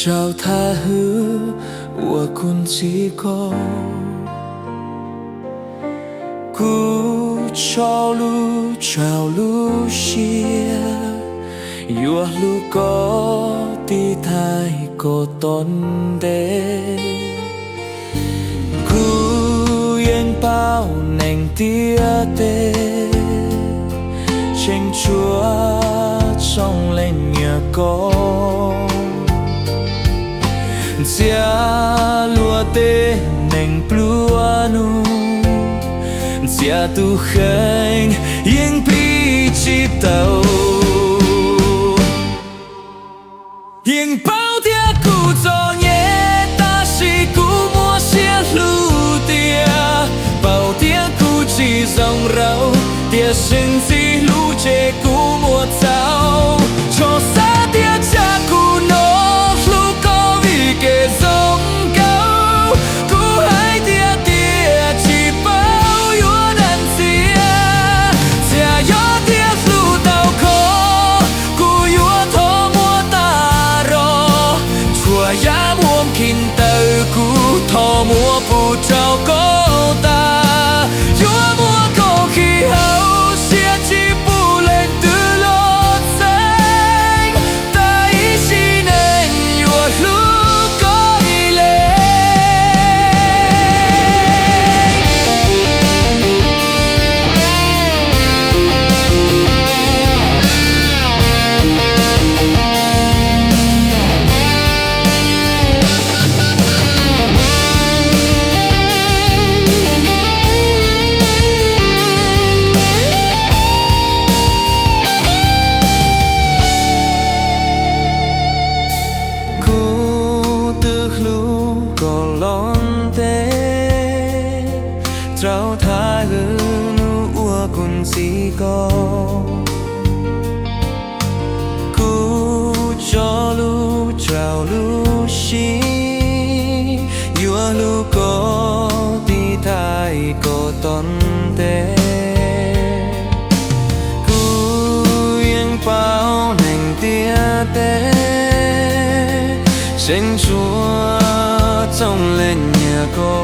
rau thaj hwv uas kuv ntxiv koj. Kuv tso lub tsaug lub siab yuav hlub koj tiv thaiv koj tom ntej. Kuv yeej paub neeg ntiaj teb tseem tshuav txoos leej nyiam koj. Ntxias luag tej neeg nplua nuj, ntxias tus kheej yeej pib tsis tau. Yeej paub tias kuv txom nyem tab sis kuv muaj siab hlub tiag. Paub tias kuv tsis zoo rau, tiam sis txij hlub ces kuv muaj txaus. Txhob xav tias tsam kuv no hlub koj vim kev zoo nkauj. Kuv hais tiag tias tsis paub yuav dag ntxias. Txawm yog tias hlub tau koj, kuv yuav thov muab tag nrho. Tsuas yam muaj khi ntawm kuv, thov muab pub rau koj tas. Yuav muab koj khi hauv siab, tsis pub leej twg los txeeb. Tas ib sim neej yuav hlub koj ib leeg. Kuv twb hlub koj los ntev, rau thaj hwv hnub uas kuv ntxiv koj. Kuv tso lub tsaug lub siab yuav hlub koj tiv thaiv koj tom ntej. Kuv yeej paub neeg ntiaj teb tseem tshuav txoos leej nyiam koj.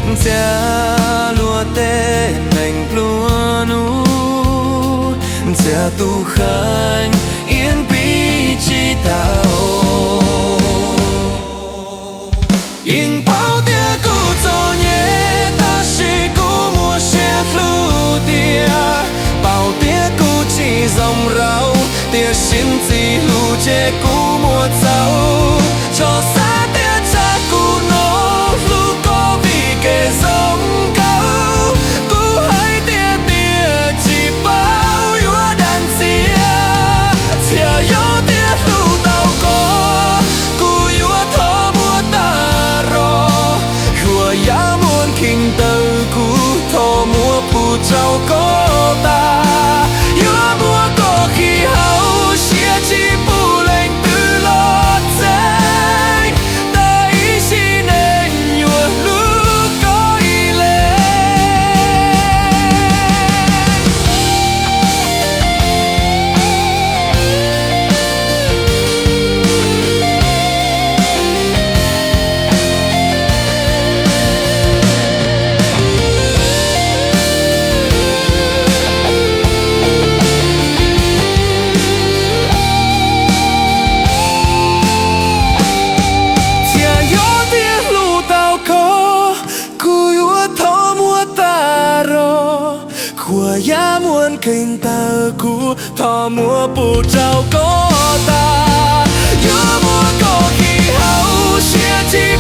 Ntxias luag tej neeg nplua nuj, ntxias tus kheej yeej pib tsis tau. Yeej paub tias kuv txom nyem tab sis kuv muaj siab hlub tiag. Paub tias kuv tsis zoo rau, tiam sis txij hlub ces kuv muaj txaus. Txhob xav tias tsam kuv no hlub koj vim kev zoo nkauj. Kuv hais tiag tias tsis paub yuav dag ntxias. Txawm yog tias hlub tau koj, kuv yuav thov muab tag nrho. Tsuas yam muaj khi ntawm kuv, thov muab pub rau koj tas. Yuav muab koj khi hauv siab, tsis pub leej twg los txeeb. Tas ib sim neej yuav hlub koj ib leeg. Txawm yog tias hlub tau koj, kuv yuav thov muab tag nrho. Txawm yam muaj khi ntawm kuv, thov muab pub rau koj tas. Yuav muab koj khi hauv siab, tsis